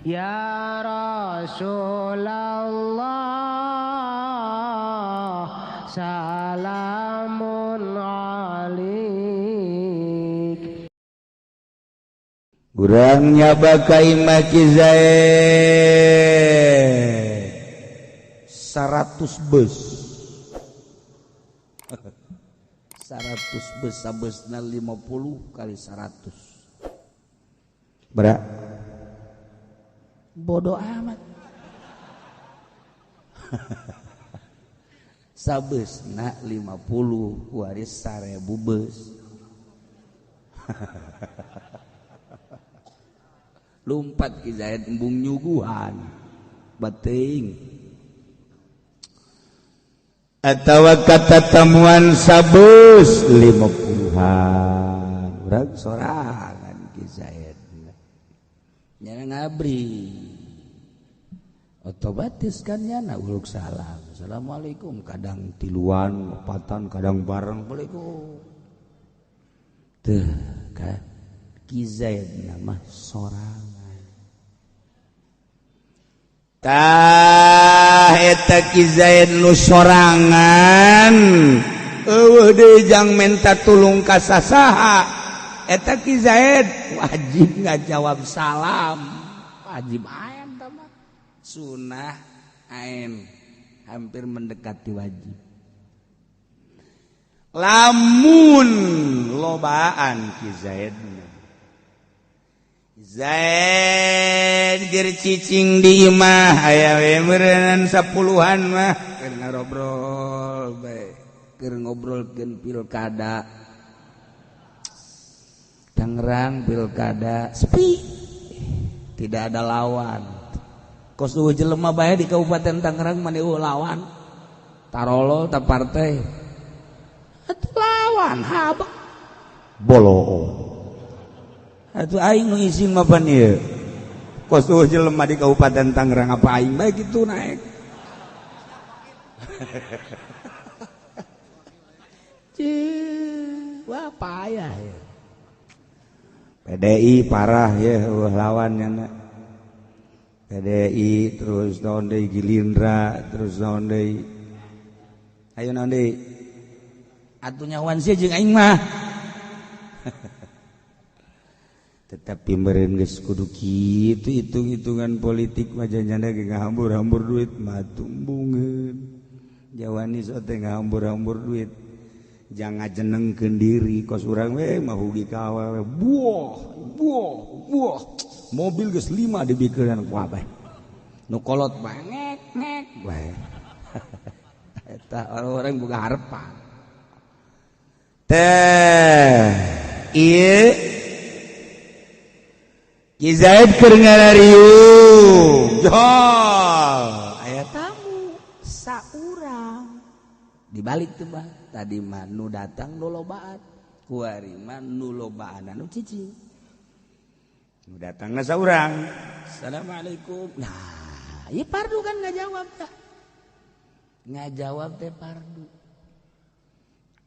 Ya Rasulullah salamun alik. Urang nyaba ka imah Ki Zaid 100 bus, 100 bus, sabusna 50 kali 100 berat. Bodoh amat, sabusna 50 waris 1000 bus. Lumpat Ki Zaid embung nyuguhan bating atawa kata temuan sabus 50-an urang sorangan. Ki Zaid nyana ngabri otomatis kan nyana uluk salam, assalamualaikum, kadang tiluan opatan, kadang bareng, assalamualaikum. Tuh kan Ki Zaid nama sorangan. Tah eta Ki Zaid nu sorangan eueuh deui jang menta tulung ka sasaha. Eta Ki Zaid wajib ngajawab salam, wajib aen tah mah, sunah aen hampir mendekati wajib. Lamun lobaan Ki Zaid, Zaid ger cicing di imah aya we meureun 10-an mah keur ngarobrol bae, keur ngobrolkeun pilkada Tangerang. Pilkada sepi, tidak ada lawan, kos eueuh jelema bae di Kabupaten Tangerang. Mah eueuh lawan, tarolo ta partai atuh lawan haba bolo atuh. Aing nu isin mah pan ieu kos eueuh jelema di Kabupaten Tangerang, apa aing bae kitu naik. Cih, wah payah ya. PDI parah ya, eueuh lawan nya PDI. Terus naon deui? Gilindra. Terus naon deui? Ayo, naon deui atuh? Nyawan sia jeung aing mah. Tetapi meureun geus kudu kitu hitung-hitungan politik mah, janjana ge ngahambur-hambur duit mah tumbungeun jawani sote, ngahambur-hambur duit jangan ngajenengkeun diri kos urang we mah hugi ka awewe. Buah buah buah, mobil geus 5 dibikeun ku abah nu kolot bae, ngek ngek bae. Eta orang-orang boga harapan teh ieu. Ki Zaid keur ngarariung jol aya tamu saurang. Dibalik tuh bah, tadi mah nu datang nu lobaan, kuari mah nu lobaan nu cicing. Nu datangna saurang, assalamualaikum. Nah, ieu pardu kan nggak jawab tah, nggak jawab teh pardu.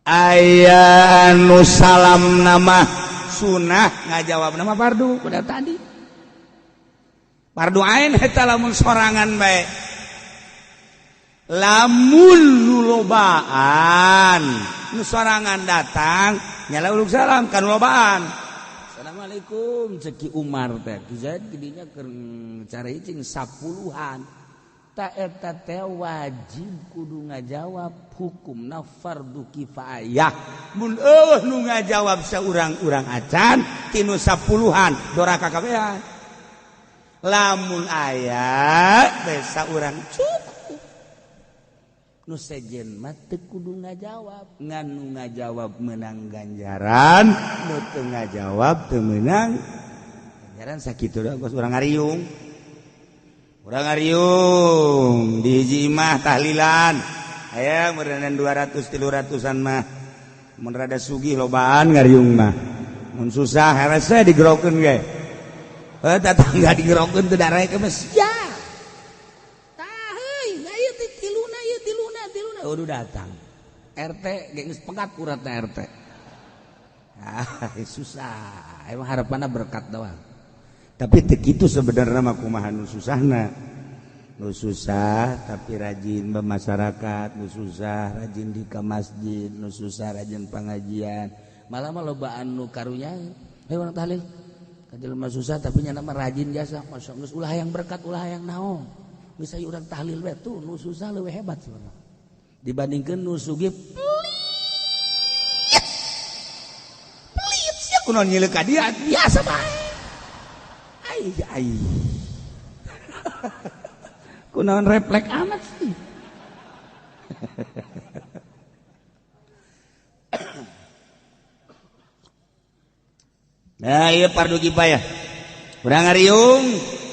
Aya nu salam nama sunah, ngajawab nama fardu. Udah tadi fardu ain eta lamun sorangan bae. Lamun nu lobaan, nu sorangan datang nyala uluk salam kan lobaan, assalamualaikum cek Ki Umar teh. Ki Zaid didinya keur cari cing 10-an. Ta eta teh wajib kudu ngajawab, hukumna fardu kifayah. Mun eueuh nu ngajawab saurang-urang acan tinu 10-an, doraka kabehan. Lamun aya besa urang cukup, nu sejen mah teu kudu ngajawab, ngan nu ngajawab menang ganjaran, nu teu ngajawab teu meunang ganjaran. Sakitu doang. Kos urang ngariung, urang ngariung di hiji imah tahlilan aya meureunan 200 300-an mah. Mun rada sugih lobaan ngariung mah, mun susah hese digerokeun ge. Heuh, tetangga digerokeun teu darek mah sia. Tah heuy, ieu teh tiluna, ieu tiluna, tiluna. Udah datang RT ge geus pegat uratna RT. Ah, susah emang, harapanna berkat doang. Tapi teu kitu sebenarnya mah kumaha nu susahna. Nu susah tapi rajin bermasyarakat, nu susah rajin di ka masjid, nu susah rajin pengajian. Malah mah lobaan nu karunya, heuh urang tahlil. Ka jelema susah tapi nya mah rajin jasa, masya geus ulah hayang berkat, ulah hayang naon. Geus aya urang tahlil we tuh nu susah leuwih hebat sebenarnya. Dibandingkeun nu sugih pelit. Pelit sia kunaon nyileuk ka dia biasa bae. Ai ai. Kunaon refleks amat sih. Nah, iya fardu kifayah. Urang ngariung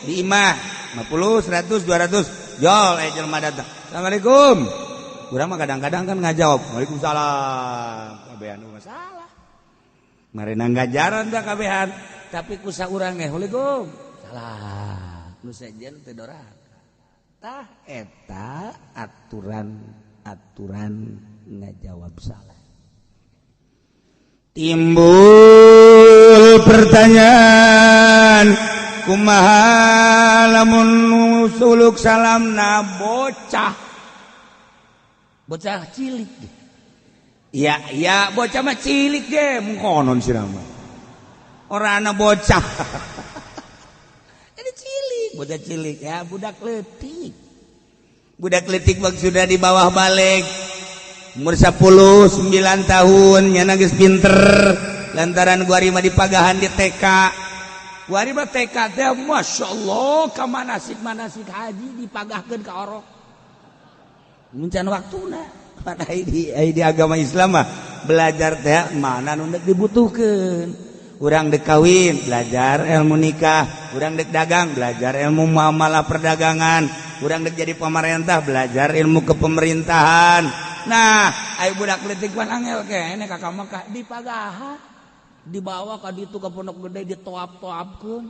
di imah 50, 100, 200. Jol aya jelema datang. Assalamualaikum. Urang mah kadang-kadang kan ngajawab, waalaikumsalam. Kabehan masalah. Marena ngajaran tah kabehan, tapi ku saurang ge waalaikum. Salah. Nu sejen teu doraka. Tah eta aturan-aturan ngajawab salah. Timbul pertanyaan, kumaha lamun suluk salamna bocah. Bocah cilik ge. Ya, ya bocah mah cilik ge, mungkonon sih mah. Ora ana bocah. Jadi cilik, bocah cilik ya, budak leutik. Budak leutik maksudna di bawah balik. Umur 10, 9 tahun, nyana geus pinter. Lantaran gua mah dipagahan di TK. Gua mah TK teh Masya Allah ka manasik-manasik haji dipagahkeun ka orok. Muncan waktuna. Pada di agama Islam mah belajar teh mana nu deuk dibutuhkeun. Urang dek kawin belajar ilmu nikah, urang dek dagang belajar ilmu muamalah perdagangan, urang dek jadi pemerintah belajar ilmu kepemerintahan. Nah, ayo budak leutik pan angel keneh ka Mekah dipagahan, dibawa ka ditu ka pondok gede ditoap-toapkeun,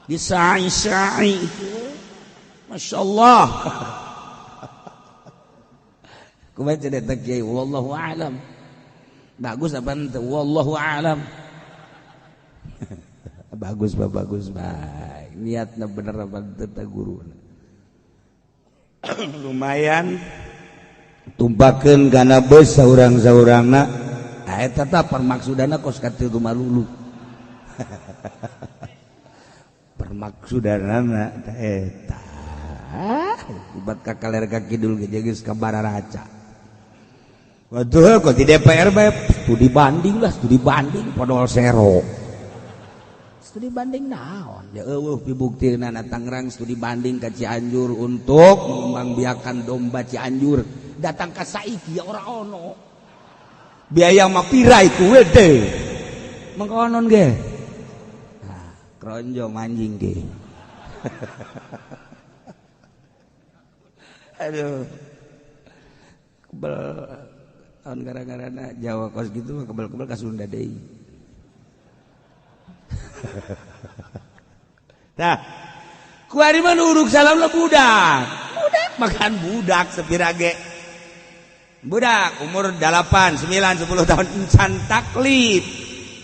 disai-sai. Masya Allah. Kumaha cenah teh kiai wallahu a'lam. Bagus apa henteu? Wallahu a'lam. Bagus bah, bagus baik. Niatna bener apa henteu teh guruna. Lumayan tumpakeun kana beus saurang-saurangna. Ah eta tah permaksudana kos katitu malulu. Permaksudanana teh eta. Ibat ka kaler ka kidul ge geus ka bararaca. Waduh kok di DPR bae studi banding lah, studi banding podol sero. Studi banding naon? Ya eueuh pibuktina na Tangerang studi banding ka Cianjur untuk mengembangbiakan domba Cianjur. Datang ka saiki ya ora ono. Biaya mah pira iku wede. Mengkonon ge. Nah, kronjo manjing ge. Aduh. Kebel tahun gara-garana Jawa kos gitu mah kebel-kebel ka Sunda deui. Tah, kuari mah nu uruk salam lah budak. Budak makan budak sepirage. Budak umur 8, 9, 10 tahun encan taklif.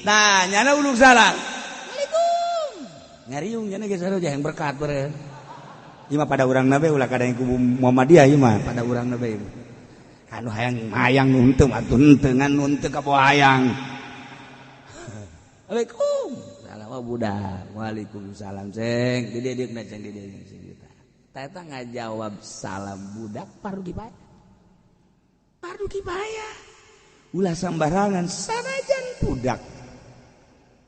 Nah, nyana uluk salam. Assalamualaikum. Ngariung nyana geus aya yang berkat beureun. Ieu mah pada urang nabe ulah kada yang kubu Muhammadiyah ieu mah pada urang nabe. Anu hayang hayang nu henteu atuh henteu ngan nu henteu ka bawa hayang. Assalamualaikum. Salam budak. Waalaikumsalam ceng. Di dieu na ceng di dieu ceng. Tah eta ngajawab salam budak fardu kifayah. Fardu kifayah. Ulah sambarangan sanajan budak.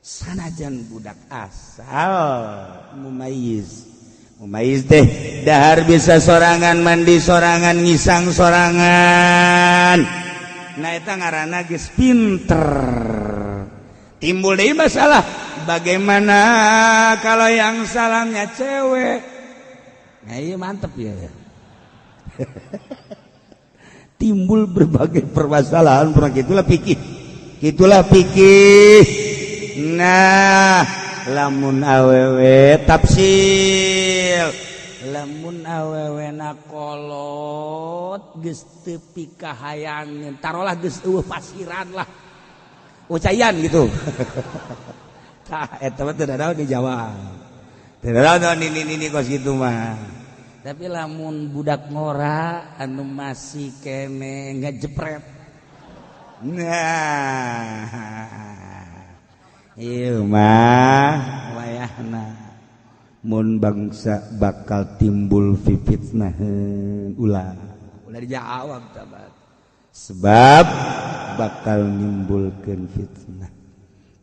Sanajan budak asal mumayyiz. Mumayyiz teh dahar bisa sorangan, mandi sorangan, ngisang sorangan. Nah eta ngaranna geus pinter. Timbul deui masalah, bagaimana kalau yang salamnya cewek? Nah iya mantep ya. Timbul berbagai permasalahan, pernah gitulah pikir. Gitulah pikir. Nah, lamun awewe tafsil. Lamun awewe na kolot geus teu pikahayangeun, tarolah geus eueuh pasiran lah. Ucayan gitu. Tah eta mah teu nanaon dijawab. Teu ini kos kitu mah. Tapi lamun budak ngora anu masih kene ngejepret. Nah, ieu mah wayahna mun bangsa bakal timbul fitnah ulah. Ulah dijawab tabat. Sebab bakal nimbulkeun fitnah.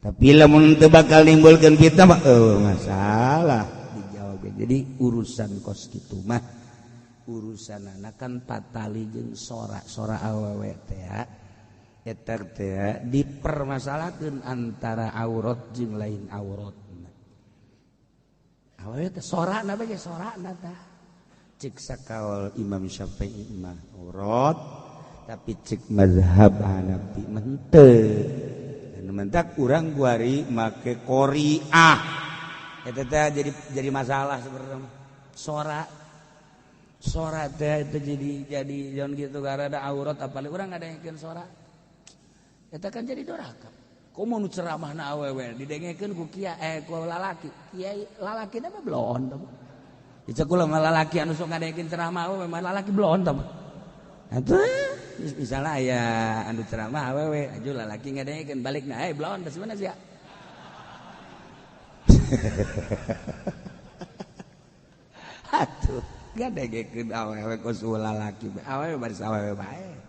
Tapi lamun teu bakal nimbulkeun fitnah mah masalah dijawab. Jadi urusan kos kitu mah urusan kan patali jeung sora-sora awewe teh eta teh dipermasalahkeun antara aurat jeung lain aurat. Awewe teh sorana bae sorana tah. Cek sakaol Imam Syafi'i mah aurat, tapi cek mazhab Hanafi mah henteu. Mentak urang guari make qoriah. Eta teh jadi masalah sebenarnya. Sora sora teh itu jadi jangan gitu karena ada aurat apalagi urang ngadengekeun sora. Eta kan jadi doraka. Komo nu ceramahna awewe didengekeun ku kiai ku lalaki. Kiai lalakina mah belon tah. Dicek kula mah lalaki anu sok ngadengekeun ceramah awewe mah lalaki belon tah. Atuh misalnya aya anu ceramah awewe aju lalaki ngadengekeun balikna belon tah sebenarnya sia. Atuh ngadengekeun awewe kos lalaki awewe baris awewe bae.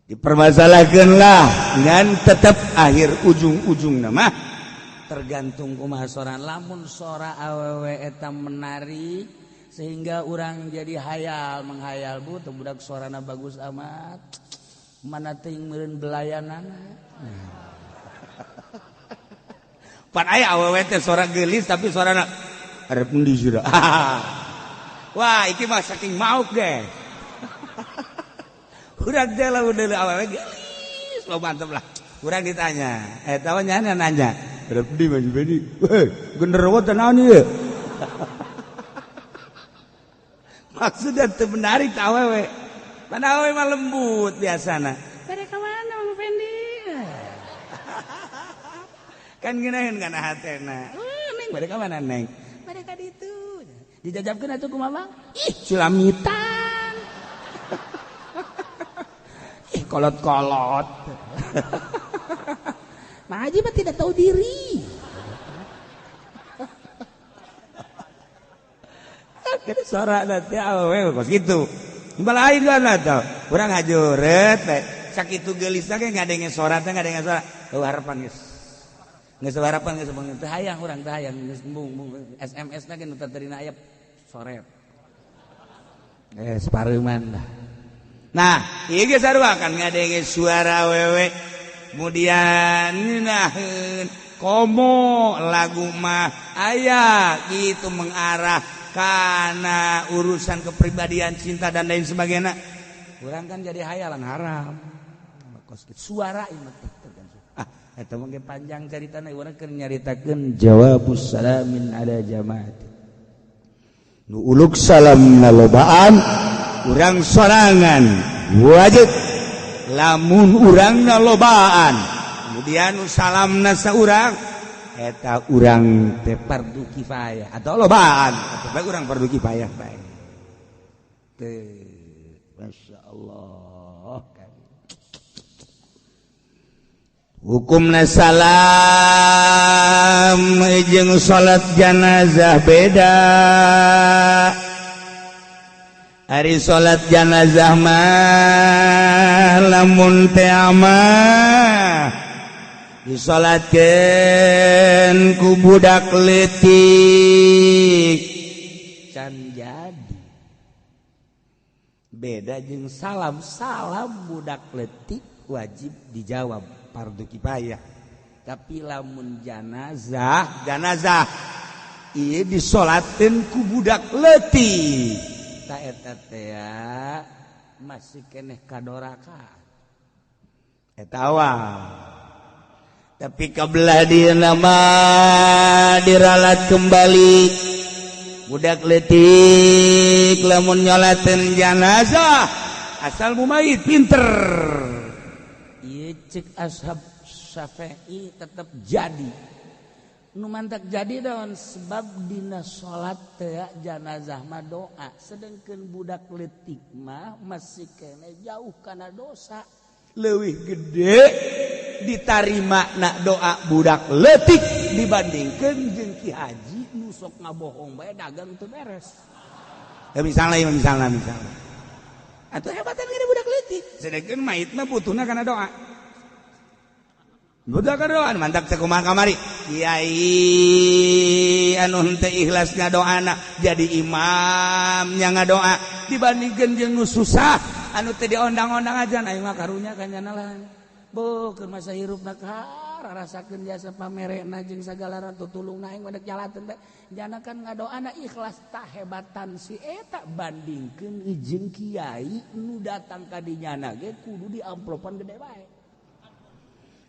Dipermasalahkan lah dan tetap akhir ujung-ujung nama tergantung kumaha sora. Lamun sora awewe eta menarik sehingga orang jadi hayal menghayal bu teu budak sorana bagus amat mana teuing meureun belayanana. Pan aya awewe teh sora geulis tapi sorana arep endi sira. Wah iki mah saking mauk ge. Urang teh lamun deuleu awewe geulis lo mantep lah. Urang ditanya, eta mah nya nanya, arep endi Mas Beni? Weh, genderuwo teh naon ieu? Maksudnya teu menarik teh awewe. Pan awewe mah lembut biasana. Bade ka mana Mang Fendi? Kan ngeunaheun kana hatena. Neng bade ka mana neng? Bade ka ditu. Dijajabkeun atuh kumaha Bang? Ih, culamitan. Ih, kolot-kolot. Mang Haji mah tidak tahu diri. Sora nanti awewe kos kitu. Balain kan atuh. Urang hajureut teh. Sakitu geulisna ge ngadenge sora teh ngadenge sora. Eueuh harapan geus. Geus harapan geus teu hayang urang teu hayang geus embung SMS na ge nu taterina aya soret. Separeuman lah. Nah, ieu ge sarua kan ngadenge suara awewe. Kemudian ngeunaheun komo lagu mah aya gitu mengarah karena urusan kepribadian cinta dan lain sebagainya. Urang kan jadi hayalan haram. Suara ieu mah ah eta mah panjang caritana urang keur nyaritakeun jawabus salamin ala jamaati. Nu uluk salam nalobaan urang sorangan wajib lamun urang nalobaan kemudian salamna saurang eta urang teh fardu kifayah atau lobaan atau bae urang fardu kifayah bae teh. Masya Allah hukumna salam jeung salat janazah beda. Ari salat janazah mah lamun teh mah disalatkeun ku budak leutik can jadi. Beda jeung salam, salam budak leutik wajib dijawab fardu kifayah. Tapi lamun janazah, janazah ieu disolatkeun ku budak leutik ta eta teh masih keneh kadoraka eta awal. Tapi kabelah dia nama diralat kembali budak leutik lamun nyolatin janazah asal mumayit pinter ieu cek ashab Syafi'i tetap jadi. Nu mantak jadi daun sebab dina salat teh janazah mah doa, sedangkan budak leutik mah masih kene jauh kana dosa. Leuwih gede ditarima nak doa budak leutik dibandingkeun jeung ki haji nu sok ngabohong bae dagang teu beres. Ya misalnya misalnya misalnya. Atuh hebatan gede budak leutik, sedangkan mayit mah butuhna kana doa. Budak doa mantap sekumaha kamari kiai anu henteu ikhlas ngadoana jadi imam nya ngadoa dibandingkeun jeung nu susah anu teu diondang-ondang aja aing mah karunya ka nyana lah beuh keur masa hirupna rasakeun jasa pamerena jeung sagala tutulungna aing mah dek nyalateun bae jana kan ngadoana ikhlas tah hebatan si eta bandingkeun jeung kiai nu datang ka dinyana ge kudu di amplopan gede bae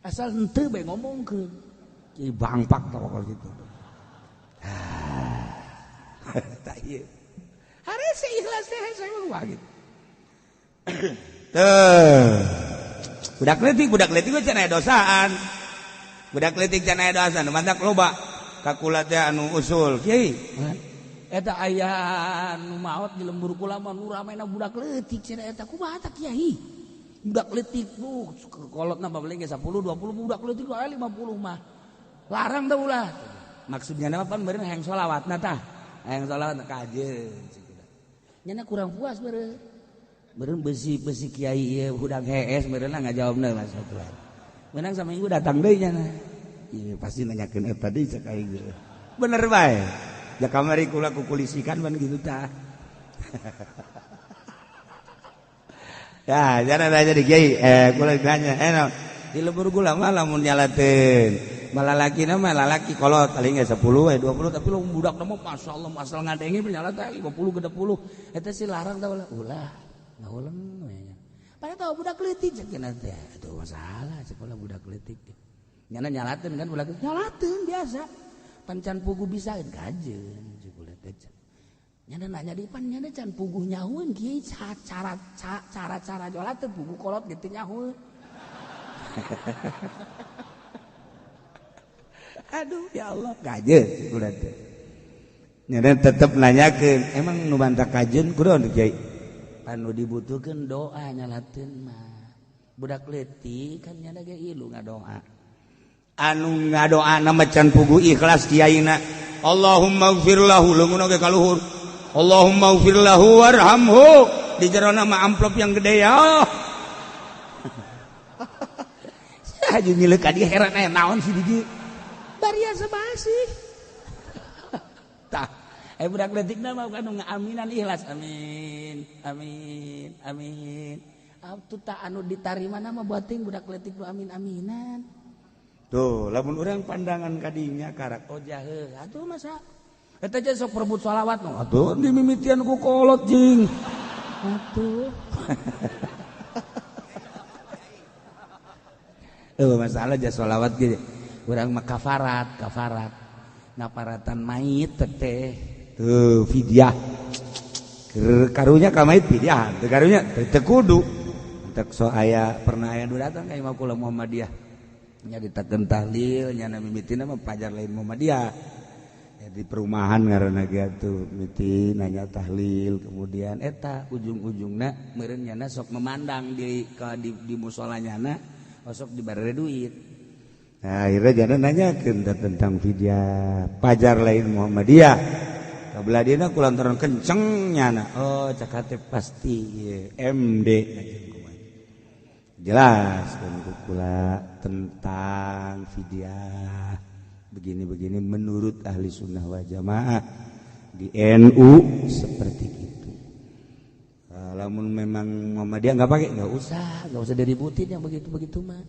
asal henteu bae ngomongkeun ki bangpak tah gitu. Tah ieu harese ikhlas teh saya mah gitu. Teuh budak leutik mah can aya dosaan. Budak leutik can aya dosaan mantak loba ka kula teh anu usul kiai. Eta aya nu maot di lembur kula mah nu ramena budak leutik cenah eta kumaha tah kiai. Budak leutik bu kolotna paling ge 10 20 budak leutik aya 50 mah. Larang teh ulah. Maksudnya nama pan meureun hayang sholawatna tah. Hayang sholawat kajeun Nyana kurang puas meureun. Meureun besi-besi kiai ieu hudang hees meureun ngajawabna lah satuan. Menang saminggu datang deui nyana. Ieu pasti nanyakeun eta deui cek aing. Bener bae. Ja kamari kula kukulisikan pan kitu tah. Ya, jangan aja di kiai, kula ditanya, naon? Di lembur kula mah lamun nyalateun, malah lalaki mah lalaki kolot paling ge 10 we 20 tapi lu budak mah masyaallah asal ngadenge nyalat 50 60. Eta sih larang tah ulah. Ulah, ngahuleng we nya. Padahal tahu budak leutik cek teh. Atuh masalah cek ulah budak leutik. Nyana nyalateun kan budak nyalateun biasa. Pancan puguh bisaeun kajeun cek ulah teh. Nyana nanya di pan nyana can puguh nyahueun kieu cara cara jolat teh puguh kolot gitu nyahueun. Aduh ya Allah kajeun ulah teh. Nyana tetep nanyakeun emang nu bantah kajeun kudu kiai. Anu dibutuhkeun doa nyalateun mah. Budak leutik kan nyana ge ilu ngadoa. Anu ngadoana mah can puguh ikhlas kiaina. Allahumma ighfir lahu leungeunna ge kaluhur. Allahumma ighfir lahu warhamhu di jerona mah amplop yang gede ya. Haji nyileuk ka dieu heran aya naon si di Baria sebasih. Tah, budak leutikna mah anu ngaaminan ikhlas amin amin amin. Atuh tah anu ditarima mah buating budak leutik nu amin-aminan. Tuh, lamun urang pandangan kadinya karak ojah heuh atuh masa eta aja sok perebut sholawat no. Atuh dimimitian ku kolot jing. Atuh. Masalah ja sholawat ge. Urang mah kafarat, kafarat. Ngaparatan mayit teh. Tuh fidyah. Karunya ka mayit fidyah, teu karunya teu kudu. Entek so aya pernah aya nu datang ka imah kula Muhammadiyah. Nya ditakeun tahlil, nya mimitina mah pajar lain Muhammadiyah. Di perumahan ngaranna ge atuh miti nanya tahlil kemudian eta ujung-ujungna meureun nyana sok memandang di musala nyana sok dibere duit. Nah, akhirnya jana nanyakeun tentang fidyah pajar lain Muhammadiyah. Kabelah dieuna kulantaran kenceng nyana. Oh, cak hate pasti ieu MD jelas kan kula tentang fidyah begini-begini menurut ahli sunnah wal jamaah di NU seperti itu. Lamun memang Muhammadiyah nggak pakai nggak usah diributin yang begitu-begitu mah.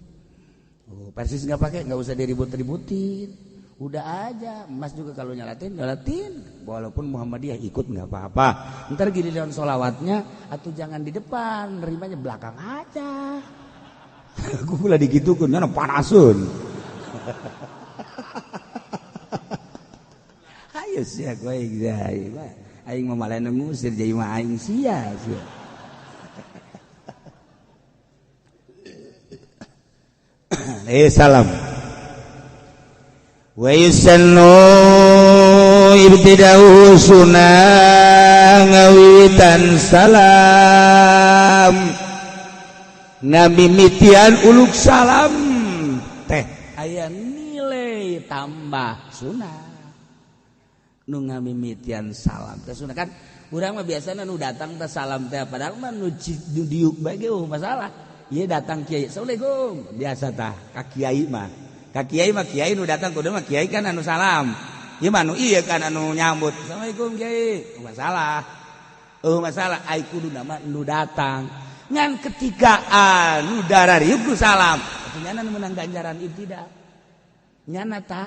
Oh, persis nggak pakai nggak usah diribut-ributin. Udah aja, Mas juga kalau nyalatin nyalatin. Walaupun Muhammadiyah ikut nggak apa-apa. Ntar giliran sholawatnya atau jangan di depan, nerimanya belakang aja. Aku pula digitukeun, nyana panasun. Ayo sia kowe aing mah malah ngusir jadi mah aing sia sia. Salam. Wa yusannu ibtida'u sunah ngawitan salam, ngamimitian uluk salam teh aya nilai tambah sunah. Nu ngamimitian salam teh sunah kan urang mah biasana nu datang teh salam teh, padahal mah nu diuk bae ge masalah. Ieu datang kiai, "Assalamualaikum." Biasa tah ka kiai mah. Ka kiai mah kiai nu datang kudu mah kiai kan anu salam. Ieu mah anu ieu kan anu nyambut. "Assalamualaikum kiai." Masalah. Oh masalah ai kudu mah nu datang. Ngan ketika anu darariuk nu salam, atuh nyana nu meunang ganjaran ibtida. Nyana tah.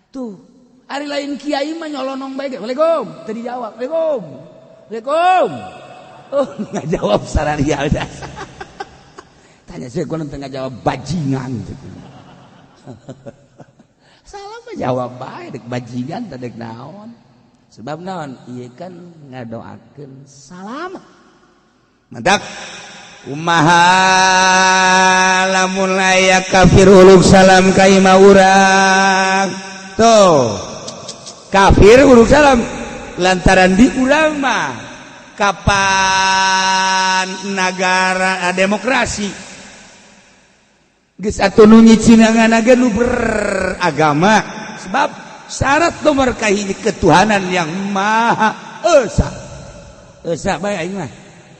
Tuh, ari lain kiai mah nyolonong bae ge. "Waalaikum." Teu dijawab. "Waalaikum." "Waalaikum." Oh, ngajawab sararia. Tanya saya, gua nanti ngajawab bajingan. Salam mah jawab bae, dek bajingan teh dek naon. Sebab naon? Ieu kan ngadoakeun salam. Mantak kumaha lamun aya kafir uluk salam ka imah urang? Tuh, kafir uluk salam lantaran di urang mah kapan negara demokrasi geus atuh nu nyicinangan ge nu beragama, sebab syarat nomor kahiji ketuhanan yang maha esa. Esa bae aing mah,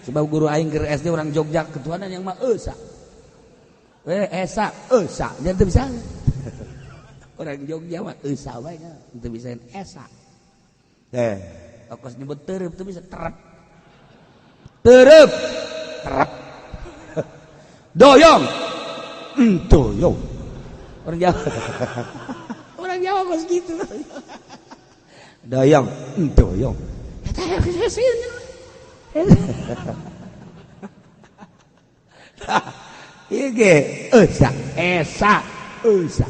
sebab guru aing keur SD orang Jogja, ketuhanan yang maha esa. Esa esa nya teu bisa. Orang Jogja mah esa bae nya teu bisa esa. Kos nyebut terep teu bisa terep. Terep terep. Doyong doyong. Orang Jawa. Orang Jawa kos gitu. Doyong, doyong. Ieu ge esa, esa, esa.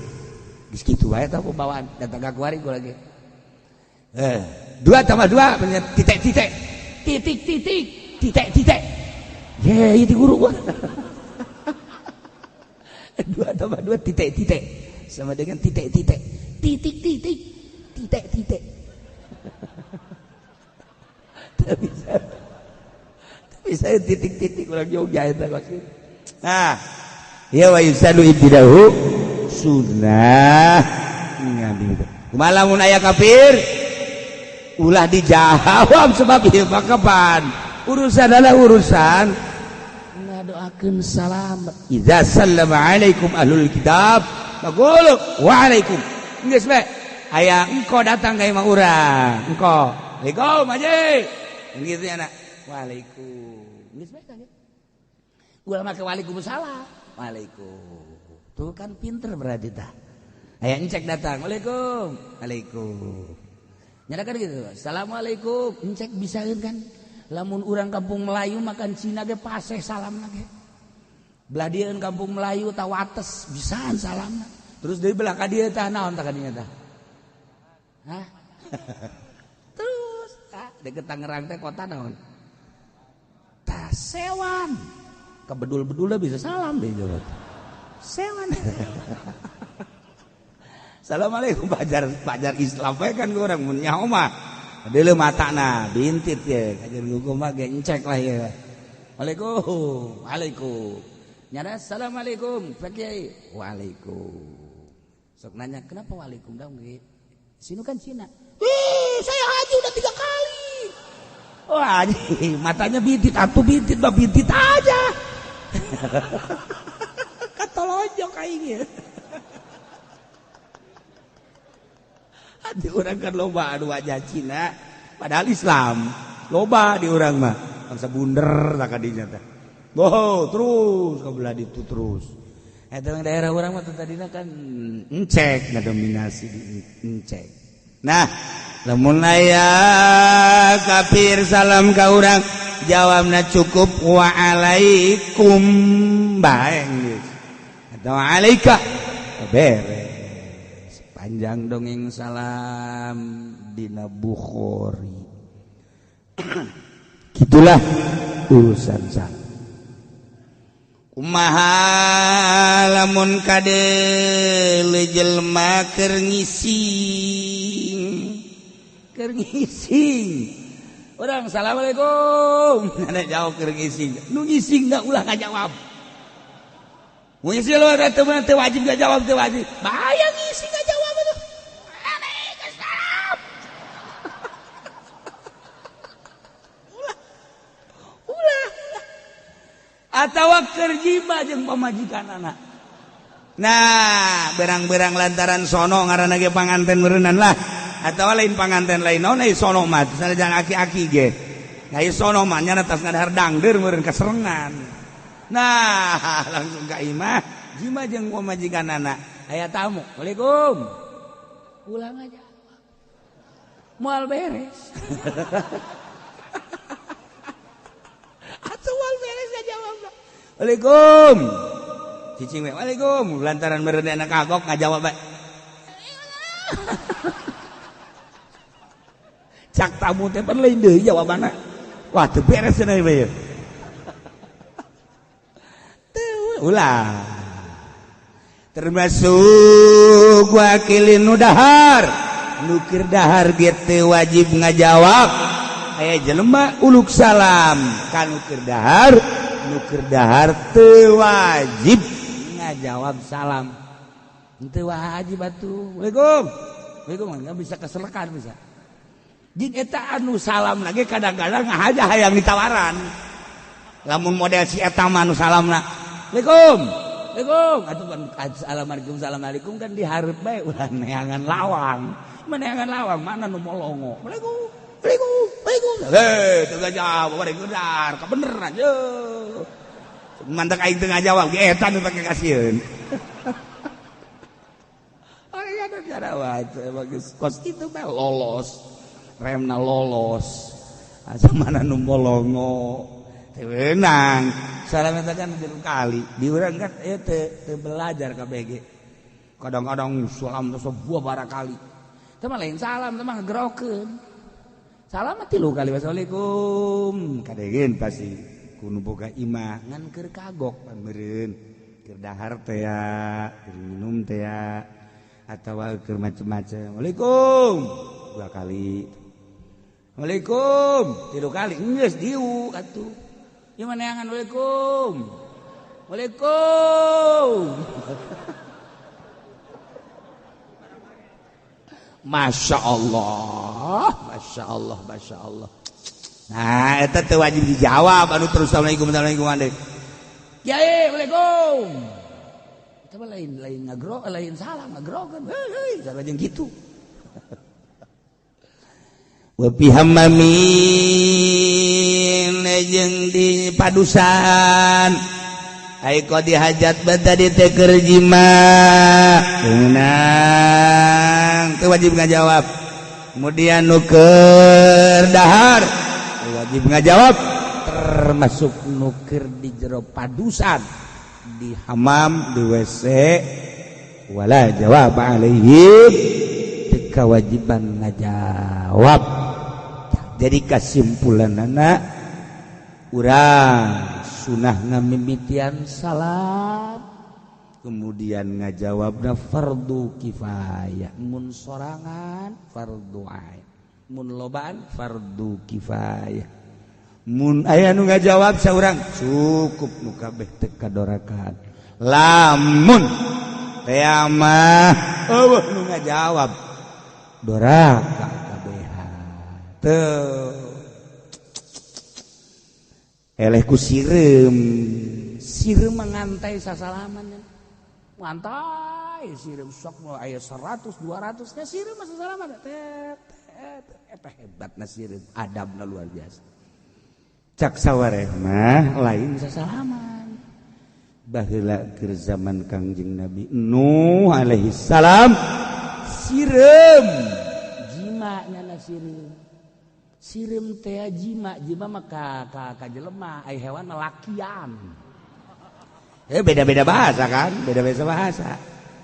Geus kitu wae tah pembawaan datang ka kuari gua lagi. 2 tambah 2 titik titik. Titik titik, titik titik. Ye, itu guru gua. 2 tambah 2 titik titik sama dengan titik titik titik titik titik titik. Tapi saya titik titik orang Jogja eta maksud. Nah, ya wa yusadu ibtidahu sunnah ngambil. Kumaha lamun aya kafir ulah dijawab, sebab ieu mah kapan urusan adalah urusan ngadoakeun salam. Idza sallama alaikum ahlul kitab faqulu wa alaikum. Geus bae aya engko datang ka imah urang, engko "Waalaikum aja." Gitu ya nak. Waalaikum. Geus bae kan. Ulah make waalaikumsalam. Waalaikum. Tuh kan pinter berarti tah. Aya encek datang, "Waalaikum." Waalaikum. Nyada kan gitu. Assalamualaikum. Encek bisaeun kan. Lamun urang kampung Melayu makan Cina ge paseh salam lagi. Belah dieun kampung Melayu ta wates bisaan salamna. Terus dari belah ka dieu tah naon tah ka dinya tah? Hah? Terus tah deket Tangerang teh kota naon? Tah sewan. Kebedul-bedulna bisa salam deh jawab. Sewan. Assalamualaikum pajar Islam we kan urang mun nyaho mah. Deuleu matana bintit ye kajian hukum mah ge encek lah ye. Waalaikum. Waalaikum. Nyada assalamualaikum Pak Kiai. Waalaikum. Sok nanya kenapa waalaikum dong ge? Sinu kan Cina. Ih, saya haji udah 3 kali. Wah, haji, matanya bintit atuh bintit mah bintit aja. Katolonjok aing ye. Di orang kan loba anu wajah Cina padahal Islam loba di orang mah bangsa bunder tak kadinya teh. Boh, terus ka belah ditu terus. Eta daerah urang mah tadina kan encek ngadominasi di encek. Nah, lamun aya kafir salam ka urang jawabna cukup waalaikum bae geus. Atau alaika beres. Panjang dongeng salam dina Bukhari. Gitulah urusan salam. Kumaha lamun kade jelema keur ngising, keur ngising urang assalamualaikum ada jawab keur ngising, nu ngising da ulah ngajawab. Ngising lu teu wajib ngajawab, teu wajib. Bahaya ngising ngajawab atuh. Waalaikumsalam. Ulah. Ulah. Atawa keur jima jeung pamajikanana. Nah, berang-berang lantaran sono ngaranna ge panganten meureunnan lah. Atawa lain panganten lain naon ai sono mah sanajan aki-aki ge. Ai sono mah nya tas ngadahar dangdeur meureun kaserengan. Nah, langsung ka imah jima jeung pamajikanana. Aya tamu, "Waalaikum." Ulang aja. Moal beres. Atuh moal beres ngajawab. Waalaikum. Cicing we, "Waalaikum." Lantaran meureun anak kagok ngajawab bae. Cak tamu teh pan lain deui jawabanna. Wah, teu beres cenah ieu. Teu ulah. Termasuk wakilin nu dahar, nu keur dahar ge teu wajib ngajawab. Aya jelema uluk salam ka nu keur dahar, nu keur dahar teu wajib ngajawab salam. Teu wajib atuh. Waalaikum. Waalaikum enggak bisa keselekan bisa. Jeung eta anu salam lagi kadang-kadang ngahaja hayang ditawaran. Lamun model si eta mah anu salamna. Waalaikum. Waalaikum. Atuh kan assalamualaikum assalamualaikum kan dihareup bae ulah neangan lawang. Meneangan lawang mana nu molongo. Waalaikum. Waalaikum. Waalaikum. Heh, teu ngajawab bari gedar, kabeneran ye. Mantak aing teu ngajawab ge eta nu pake kasieun. Ari ada cara wae bagus. Kos kitu bae lolos. Remna lolos asa mana nu molongo teu weunang salam eta kan tilu kali di urang kan ieu teu belajar KBG kadang-kadang salam teh sebuah barakali teh mah lain salam teh mah ngagerokeun salam mah tilu kali wassalamualaikum kadegeun pasti ku nu boga imah ngan keur kagok pan meureun keur dahar teh ya keur minum teh ya atawa keur macem-macem waalaikum dua kali Waalaikum tilu kali geus diu atuh ieu mah neangan waalaikum waalaikum. Masya Allah, Masya Allah, Masya Allah. Nah eta teu wajib dijawab anu terus assalamualaikum assalamualaikum ande. Kiai waalaikum. Eta mah lain lain ngagro lain salah ngagrokeun. Heuy salah jeung kitu. Wapi hamamin jeung di padusan ai qadi hajat bata di teh keur jima meunang teu wajib ngajawab. Kemudian nu keur dahar wajib ngajawab, termasuk nu keur di jero padusan di hamam di WC wala jawab alaihi teu kewajiban ngajawab. Jadi kesimpulan anak urang sunah ngamimitian salam kemudian ngajawabna fardu kifayah, mun sorangan fardu ain, mun lobaan fardu kifayah, mun aya nu ngajawab saurang cukup nu kabeh teu kadorakan. Lamun teh mah eueuh nu ngajawab doraka kabehan teu eleh ku sireum sireum ngantai sasalaman ngantai sireum sok mau aya 100 200 nya sireum sasalaman teh eta hebatna sireum adabna luar biasa. Cak sawareh mah lain sasalaman baheula keur zaman Kangjeng Nabi Nuh alaihi salam sireum jima nyana sireum sireum teh jima jima mah ka jelema ai hewan mah lakian. Beda-beda bahasa kan, beda-beda bahasa.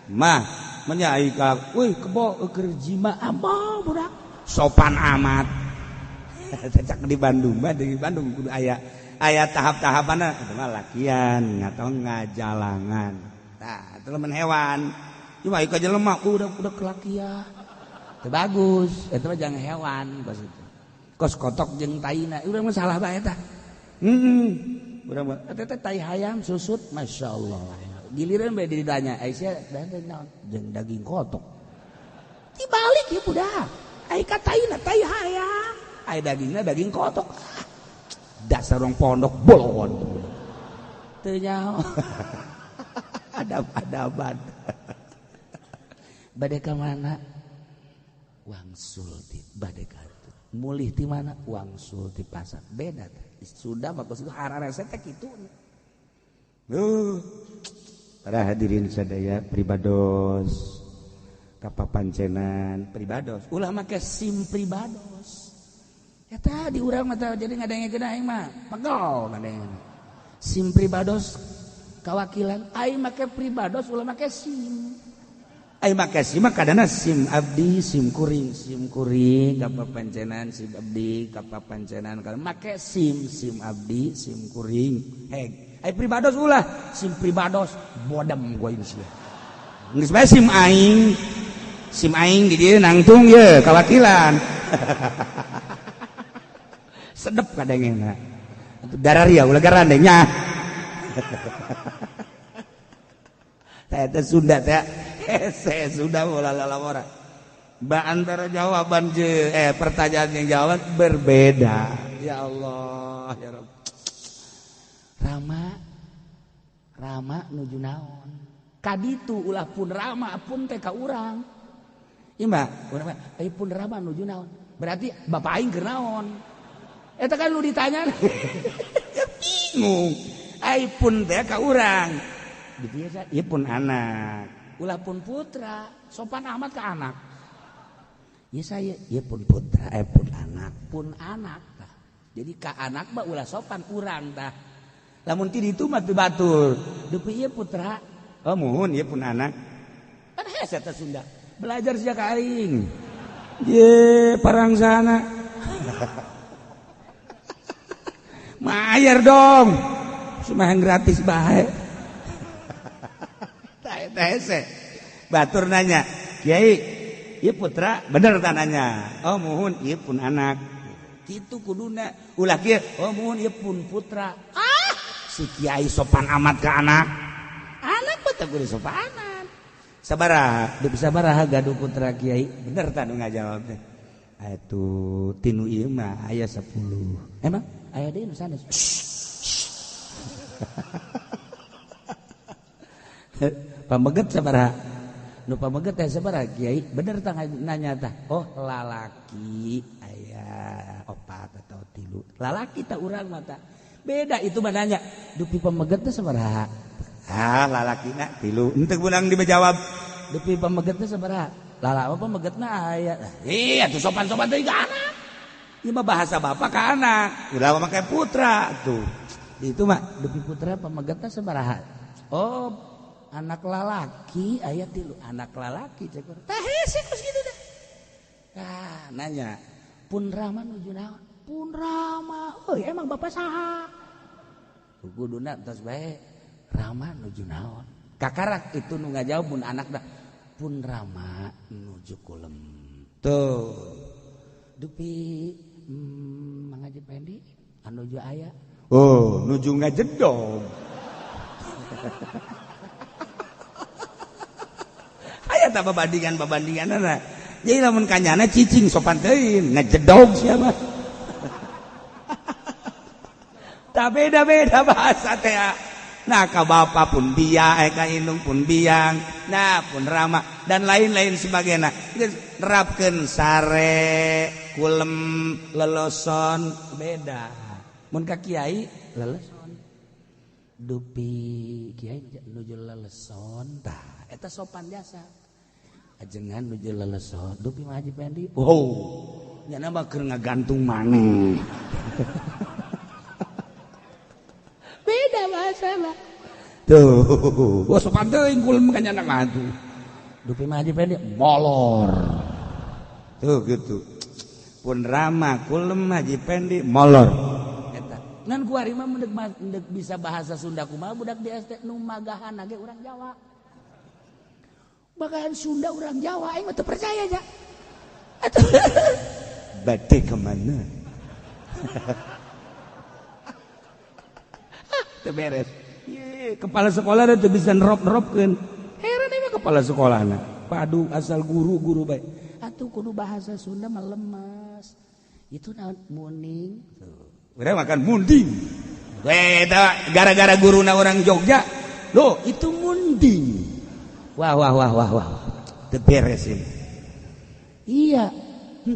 Mah menya ai ka euy kebo keur jima apa budak sopan amat. Cak di Bandung mah di Bandung kudu aya Aya tahap-tahapanna itu mah lakian atau ngajalangan. Tah, itu lamun hewan. Ieu mah ka jelema udah kelakian. Teu bagus, eta mah jangan hewan kos itu. Kos kotok jeung taina, urang mah salah bae tah. Urang mah eta teh tai hayam susut, masyaallah. Giliran bae ditanya, Aisyah dan naon? Jeung daging kotok. Dibalik ya budak. Ai ka taina tai hayam, ai dagingna daging kotok. Dasar orang pondok bolon. Teu nyaho. Adab-adaban. Bade ka mana? Wangsul ti bade ka mulih ti mana? Wangsul ti pasar. Beda teh. Sudah bagus itu hararese teh kitu. Para hadirin sadaya pribados kapapancenan pribados ulah make SIM pribados. Ya tadi urang mah jadi ngadengekeun aing mah pegel ngadengekeun. SIM pribados kawakilan aing make pribados ulah make SIM. Aing make SIM mah kadana SIM abdi, SIM kuring kapapancenan SIM abdi kapapancenan kalau make SIM SIM abdi, SIM kuring heg. Aing pribados ulah SIM pribados bodem gua ini sia. Geus bae SIM aing di dieu nangtung ye kawakilan. Sedep kadangena. Dararia ulah garandengnya. Teh teh Sunda teh. Hese Sunda ulah lalawara. Ba antara jawaban je pertanyaan yang jawaban berbeda. Ya Allah, ya Rabb. Rama nuju naon? Kaditu ulah pun Rama pun teh ka urang. Ieu mah urang mah ai pun Rama nuju naon? Berarti bapak aing keur naon? Eta kan lu ditanya. Ya bingung. Ai pun teh ka urang. Biasa ieu pun anak. Ulah pun putra, sopan amat ka anak. Ieu saya ieu pun putra, pun anak, pun anak tah. Jadi ka anak mah ulah sopan urang tah. Lamun ti ditu mah teu batur. Dupi ieu putra. Oh muhun ieu pun anak. Kan hese teh Sunda. Belajar sia ka aing. Ye parang sana. Mayar dong. Semahang gratis bae. Tah hese. Batur nanya, "Kiai, ieu putra bener tananya?" Oh muhun ieu pun anak. Kitu kuduna. Ulah kieu, oh muhun ieu pun putra. Ah, si kiai sopan amat ke anak. Anak mah teu kudu sopanan. Sabaraha, dupi sabaraha gaduh putra kiai? Bener tah nu ngajawab teh. Atuh tinu ieu mah aya 10. Emang aya deui nu sanes. Pameget sabaraha? Nu pameget teh sabaraha kiai? Bener tah nanya tah. Oh, lalaki aya 4 atau 3. Lalaki tah urang mah tah. Beda itu mah nanya. Dupi pameget teh sabaraha? Ah, lalakina 3. Henteu beunang dijawab. Dupi pameget teh sabaraha? Lala apa pamegetna aya. Ih, atuh sopan-sopan teh ka anak. Ieu mah bahasa bapak ka anak. Ulah make putra tuh. Itu mah dupi putra pamegetna sabaraha? Oh, anak lalaki aya 3. Anak lalaki cek urang. Tah hese kos kitu teh. Tah, nanya, pun Rama nuju naon? Pun Rama, euy emang bapak saha? Kuduna tos bae Rama nuju naon? Kakarak itu nu ngajawab mun anak dah. Pun Rama nuju kulem. Tuh. Dupi Mang Haji Pendi anuju aya. Oh, nuju ngajedog. Aya tah babandingan-babandinganna. Jadi lamun kanyana cicing sopan teuing, ngajedog sia mah. Tah beda-beda bahasa teh. Nah ka bapa pun biang, ka indung pun biang, nah pun Rama dan lain-lain sebagainya. Nerapkeun sare, kulem, leloson beda. Mun ka kiai leleson. Dupi kiai nuju leleson tah eta sopan jasa. Ajengan nuju leleson, dupi mah Haji Pendi. Wow, nyana mah keur ngagantung maneh. Beda bahasa lah. Tuh, wah sopan teuing kulem ka nyana mah tuh. Dupi mah Haji Pendi molor. Tuh gitu. Pun Rama kulem Haji Pendi molor. Eta Ngan kuari mah mendek bisa bahasa Sunda kumaha budak di SD nu magahan ge urang Jawa. Magahan Sunda urang Jawa aing mah teu percaya nya. Atuh bade ka mana? Teu beres. Ye, kepala sekolah teu bisa nerop-neropkeun. Heran ieu kepala sekolahna. Padu asal guru-guru bae. Atuh kudu bahasa Sunda mah lemes. Itu naon muning. Udah makan munding. Gara-gara guruna orang Jogja. Loh, itu munding. Wah wah wah wah wah. Teu beres ini. Iya,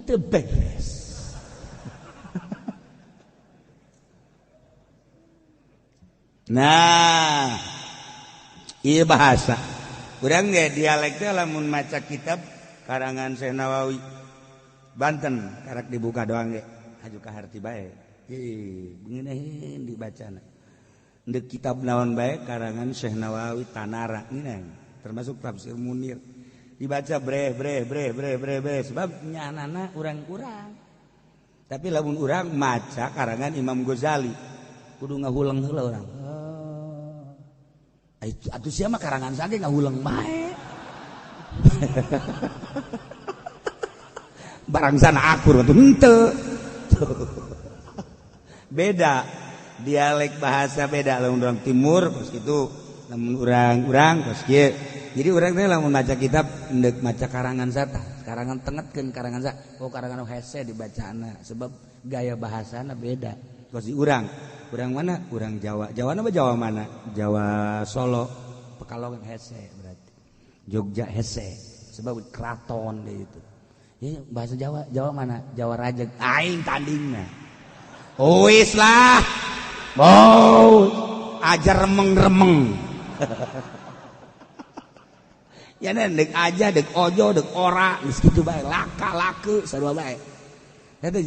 teu beres. Nah, iya bahasa. Urang ge dialek teh lamun maca kitab karangan Syekh Nawawi Banten karak dibuka doang ge haju ka harti bae. Ngeuneuheun dibacana. Ndek kitab naon bae karangan Syekh Nawawi Tanara ngeunah termasuk tafsir Munir. Dibaca breh breh breh breh breh breh sebab nyanana urang-urang. Tapi lamun urang maca karangan Imam Ghazali kudu ngahuleng heula urang. Atuh sia mah karangan sage ngahuleng bae. Barang sana akur atuh henteu. Beda dialek bahasa beda lamun urang timur kos kitu, lamun urang-urang kos kieu. Jadi urang teh lamun maca kitab endek maca karangan sata, karangan tengetkeun karangan sa, oh karangan hese dibacana sebab gaya bahasana beda. Kos di urang, urang mana? Urang Jawa. Jawa mah Jawa mana? Jawa Solo, Pekalongan hese berarti. Jogja hese sebab keraton deh itu. Ya bahasa Jawa, Jawa mana? Jawa Rajeg. Aing tandingna. Wis lah. Mau ajar remeng-remeng. Ya dek aja, dek ojo, dek ora, geus kitu bae, laka lake sarua bae. Eta